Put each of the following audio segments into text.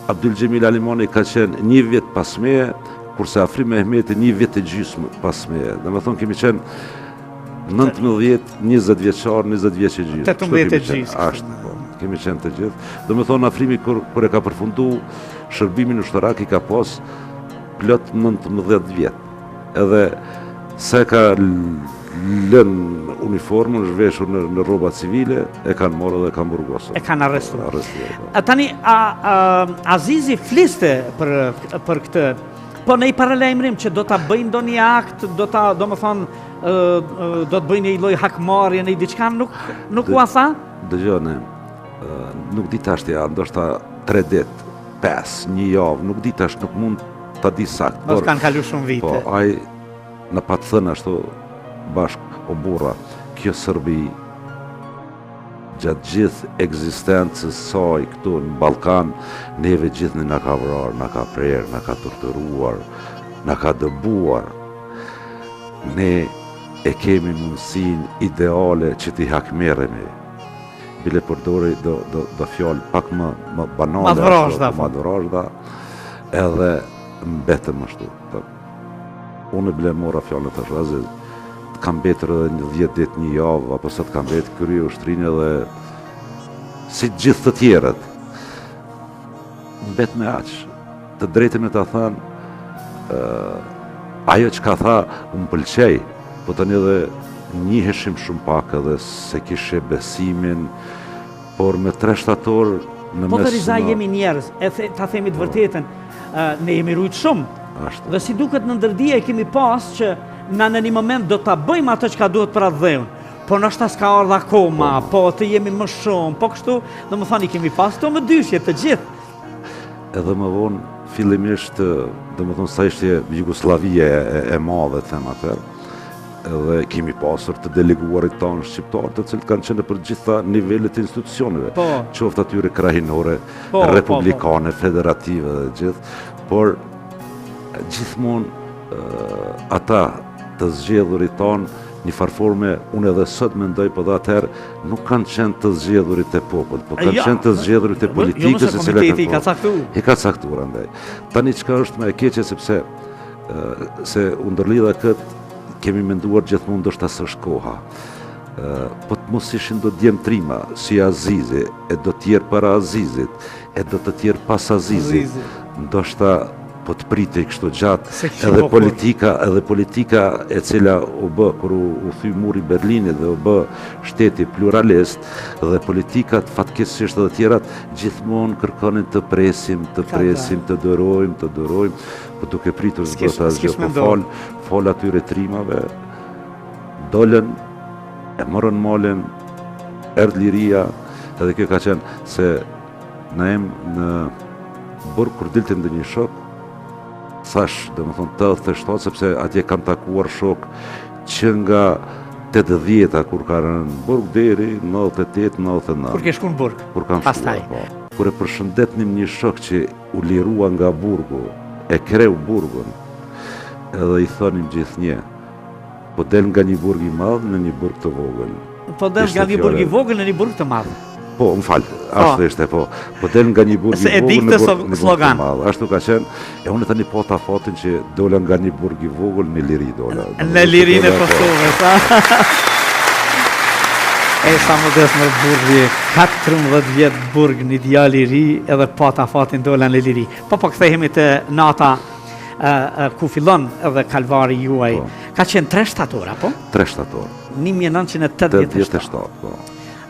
Abdyl Xhemil Alimani ka qenë një vit pas meje, kurse Afrim Mehmeti një vit e gjysmë pas meje. Domethonë kemi qenë 19, 20 vjeçar, 20 vjeç e gjysmë. 18 e gjysmë. Ashtu, po. Kemi qenë të gjithë. Domethonë Afrimi kur, kur e ka përfundu shërbimin ushtarak i ka pas plot 19 vjet. Edhe sa e ka lënë uniformën, është veshur në, në rroba civile, e kanë marrë dhe e kanë burgosur. E kanë arrestuar. Arrestuar. Po. A, tani, a, a, Azizi fliste për, për këtë, po ndonjë paralajmërim që do ta bëjnë ndonjë akt, do ta, domethonë, do të bëjnë një lloj hakmarrje, një diçka, nuk, nuk ua tha? Dëgjo, ne, nuk di tash a ndoshta 3 ditë, 5, një javë, nuk di tash, nuk mund ta di saktë. Por, kanë kalu shumë vite. Po, ai na pat thënë ashtu bashkë, o burra, kjo Serbi gjatë gjithë ekzistencës saj këtu në Ballkan, neve gjithnjë na ka vrarë, na ka prerë, na ka torturuar, na ka dëbuar. Ne e kemi mundësinë ideale që t'i hakmerremi. Bile përdori do, do, do fjalë pak më, më banale, më vrazhda, po, më vrazhda, edhe mbetëm ashtu. Po. Unë bile mora fjalën e thashë, Aziz, të ka mbetur edhe një 10 ditë, një javë, apo sa të ka mbetur, krye ushtrinë edhe si gjithë të tjerët. Mbet me aq, të drejtën me ta thënë, ajo çka tha, më pëlqej, po tani edhe njiheshim shumë pak edhe s'e kishe besimin, por me 3 shtator në po mes... Po të Riza jemi njerëz, e the, ta themi të po. vërtetën, ne jemi rujtë shumë, Ashtu. dhe si duket në ndërdije kemi pas që na në një moment do ta bëjmë atë çka duhet për atdheun, po ndoshta s'ka ardhë akoma, po. po të jemi më shumë, po kështu, domethonë i kemi pas këto mëdyshje të gjithë. Edhe më vonë, fillimisht, domethonë, sa ishte Jugosllavia e, e madhe, të them atëherë, edhe kemi pasur të deleguarit tanë shqiptarë, të cilët kanë qenë për gjitha nivelet e institucioneve, po. qoftë atyre krahinore, po, po republikane, po, po. federative dhe gjithë, por gjithmonë ata të zgjedhurit tanë një farë forme, unë edhe sot mendoj, po dhe atëherë, nuk kanë qenë të zgjedhurit e popullit, po kanë qenë të zgjedhurit e jo, politikës, e cila ka, ka caktu. I ka caktuar, andaj. Tani çka është më e keqe, sepse se u ndërlidha këtë, kemi menduar gjithmonë ndoshta s'është koha. Po të mos ishin do djem trima, si Azizi, e do tjerë para Azizit, e do të tjerë pas Azizit, ndoshta po të pritej kështu gjatë, edhe politika, edhe politika e cila u bë kur u, u thy muri i Berlinit dhe u bë shteti pluralist dhe politikat fatkeqësisht edhe tjerat gjithmonë kërkonin të presim, të presim, të durojmë, të durojmë, po duke pritur s'do të asgjë, po fal, fal atyre trimave, dolën, e morën malin, erdh liria, edhe kjo ka qenë se në em në burg kur dilte ndonjë shok, thash, domethonë 87, sepse atje kam takuar shok që nga 80-a kur ka rënë në burg deri 98, 99. Kur ke shku në burg? Kur kam shkuar, po. Kur e përshëndetnim një shok që u lirua nga burgu, e kreu burgun, edhe i thonim gjithnjë, Po del nga një burg i madh në një burg të vogël. Po del nga një burg i vogël në një burg të madh. Po, më fal, po. ashtu ishte, po. Po del nga një burg i vogël në burg, në burg të madh. Ashtu ka qenë, e unë tani pata fatin që dola nga një burg i vogël në liri dola. Në lirinë e po. Kosovës, a? E sa modest më burri, 14 vjet burg një djalë i ri edhe pata fatin dola në liri. Po po kthehemi te nata ku fillon edhe kalvari juaj. Po. Ka qenë 3 shtator, apo? 3 shtator. 1987. Po.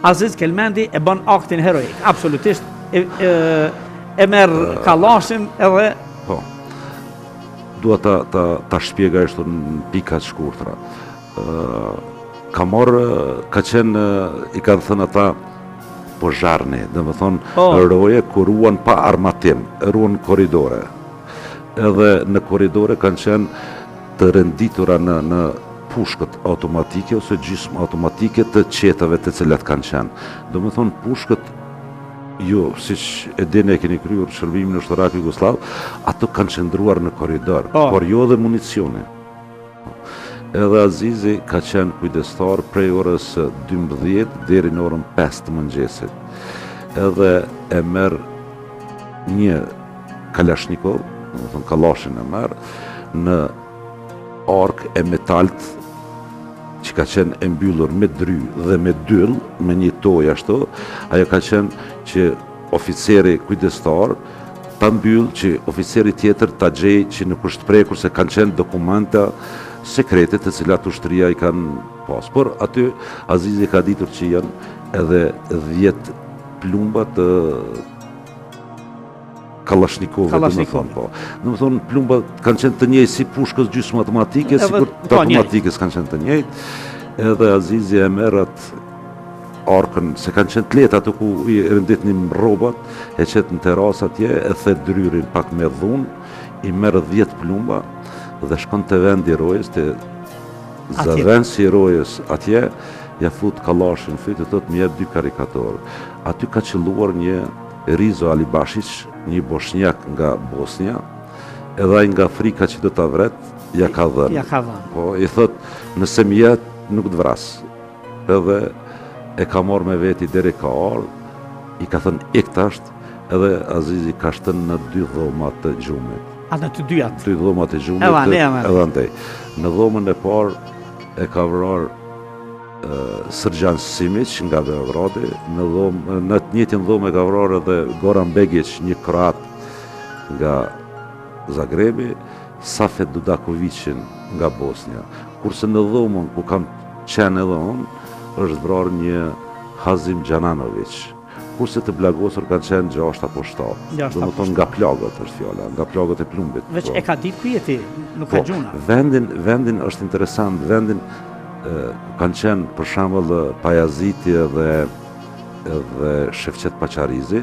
Aziz Kelmendi e bën aktin heroik, absolutisht e, e, e merr kallashin edhe Po. Dua ta ta ta shpjegoj ashtu në pika të shkurtra. Ë ka marrë, ka qenë, i kanë thënë ata pozharni, domethonë po. roje ku ruan pa armatim, ruan korridore. Edhe në korridore kanë qenë të renditura në në pushkët automatike ose gjysmë automatike të çetave të cilat kanë qenë. Domethonë pushkët ju, siç e dini e keni kryer shërbimin ushtarak jugosllav, ato kanë qëndruar në korridor, po. por jo edhe municioni. Edhe Azizi ka qenë kujdestar prej orës 12 deri në orën 5 të mëngjesit. Edhe e merr një. Kalashnikov, domethënë kallashin e merr, në arkë e metalt që ka qenë e mbyllur me dry dhe me dyll, me një toj ashtu, ajo ka qenë që oficeri kujdestar ta mbyll që oficeri tjetër ta gjej që nuk është prekur se kanë qenë dokumenta sekrete të cilat ushtria i kanë pas. Por aty Azizi ka ditur që janë edhe 10 plumba të Kallashnikovit, domethënë, po. Domethënë, plumba kanë qenë të njëjtë si pushkës gjysmë automatike, sikur të po, automatikës kanë qenë të njëjtë. Edhe Azizi e merr atë arkën, se kanë qenë të lehta ato ku i renditnim rrobat, e qet në terasë atje, e the dryrin pak me dhunë, i merr 10 plumba dhe shkon te vendi i rojës, te zëvendësi i rojës atje, ja fut kallashin n'fyt e thotë më jep dy karikatorë. Aty ka qëlluar një Rizo Alibashiq, një boshnjak nga Bosnja, edhe ai nga frika që do ta vret, ja ka dhënë. Ja ka dhënë. Po, i thot, nëse më jep, nuk të vras. Edhe e ka marrë me veti deri ka ardhë, i ka thënë ik tasht, edhe Azizi ka shtënë në dy dhoma të gjumit. A në të dyjat? Dy dhoma të gjumit. Edhe andej, edhe andej. Në dhomën e parë e ka vrarë Sërgjan Simiq nga Beogradi, në dhomë, në të njëjtën dhomë e ka vrarë edhe Goran Begić, një kroat nga Zagrebi, Safet Dudakoviqin nga Bosnja. Kurse në dhomën ku kam qenë edhe unë, është vrarë një Hazim Xhananoviq. Kurse të plagosur kanë qenë 6 apo 7. Domethënë nga plagët është fjala, nga plagët e plumbit. Veç po. e ka ditë ku je ti, nuk ka po, gjuna. Vendin, vendin është interesant, vendin ku kanë qenë për shembull Pajaziti edhe edhe Shefqet Paçarizi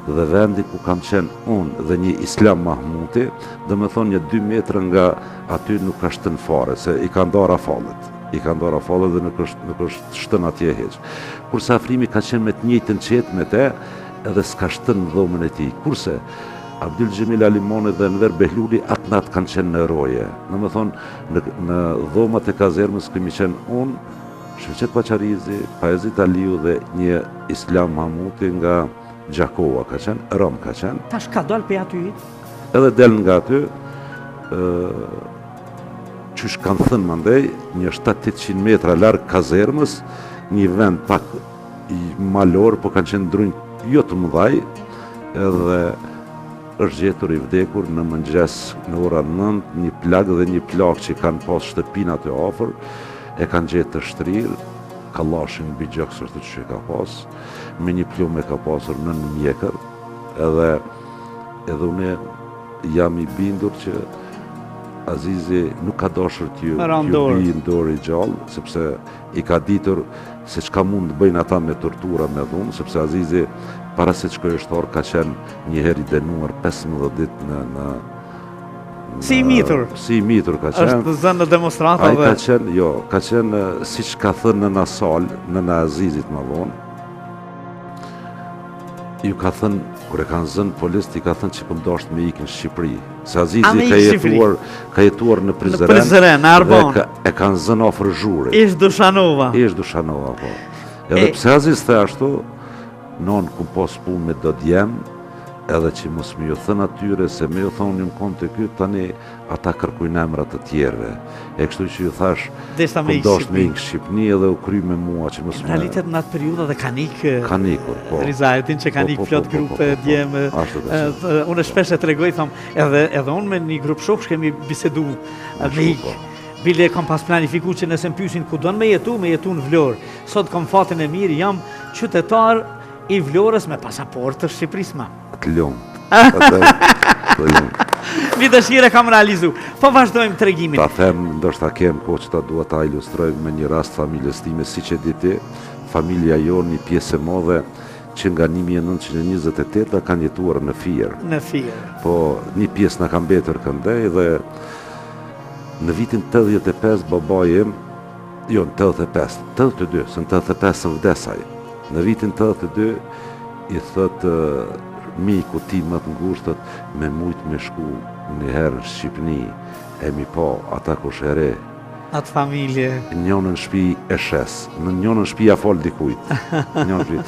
dhe vendi ku kam qenë unë dhe një Islam Mahmuti, domethënë një 2 metra nga aty nuk ka shtënë fare, se i ka ndarë rafallet. I ka ndarë rafallet dhe nuk është, nuk është shtënë atje hiç. Kurse Afrimi ka qenë me të njëjtën çetë me te, edhe s'ka shtënë në dhomën e tij. Kurse Abdyl Xhemil Alimani dhe Enver Behluli atë natë kanë qenë në roje. Domethënë, në, në dhomat e kazermës kemi qenë unë, Shefqet Paçarizi, Pajazit Aliu dhe një Islam Mahmuti nga Gjakova ka qenë, Rom ka qenë. Tash ka dalë prej aty? Edhe del nga aty, qysh kanë thënë mandej, një 700 metra larg kazermës, një vend pak malor, po kanë qenë drunj jo të mëdhaj, edhe është gjetur i vdekur në mëngjes në ora 9, një plak dhe një plakë që kanë pas shtëpinë aty afër, e kanë gjetë të shtrirë, kallashin mbi gjoks ashtu që ka pas, me një plumb e ka pasur nën mjekër, edhe edhe unë jam i bindur që Azizi nuk ka dashur t'ju bi në dorë i gjallë, sepse i ka ditur se çka mund të bëjnë ata me tortura, me dhunë, sepse Azizi para se të shkojë ushtar ka qenë një herë i dënuar 15 ditë në në Si i mitur. Si i mitur ka qenë. Është zënë në demonstrata dhe... Ai ka qenë, jo, ka qenë, siç ka thënë nëna Salë, nëna e Azizit më vonë, Ju ka thënë, kur e kanë zënë policët, i ka thënë që kom dashtë me ikë në Shqipëri. Se Azizi ka jetuar, ka jetuar në Prizren. Në Prizren, në Arbon. Dhe e kanë zënë afër Zhurit. Ish Dushanova. Ish Dushanova, po. Edhe pse Aziz the ashtu, nonë kum pas punë me do djem, edhe që mos me ju thënë atyre, se me ju thonë jam konë te ky, tani Ata kërkujnë emra të tjerëve. E kështu që ju thash, kom dashtë me ikë Shqipni edhe u kry me mua që mos me... Në realitet në atë periudhë dhe kanë ikë... Kanë ikur, po. Riza, e din që kanë ikë plot grupe djem. Ashtu ka qenë. Unë shpesh e tregoj, thom, edhe, edhe unë me një grup shoksh kemi bisedu me ikë. Bile kam pas planifiku që nëse më pysin ku don me jetu, me jetu në Vlorë. Sot kam fatin e mirë, jam qytetar i Vlorës me pasaportë të Shqipërisë ma. Të lumtë. Të lumtë. Një dëshirë e kam realizu. Po vazhdojmë tregimin. Ta them, ndoshta kem kohë që ta dua ta ilustroj me një rast familjes time, siç e di ti, familja jonë një pjesë e madhe që nga 1928 kanë jetuar në Fier. Në Fier. Po, një pjesë na ka mbetur këndej dhe në vitin 85 babai im, jo në 85, 82, se në 85 vdes ai. Në vitin 82 i thotë mikut tij më të ngushtë, me mujt me shku një herë në Shqipni e mi pa ata kusheri. Atë familje. Njonën shpi e shes, në njonën shpi ja fal dikujt. Njonën shpi.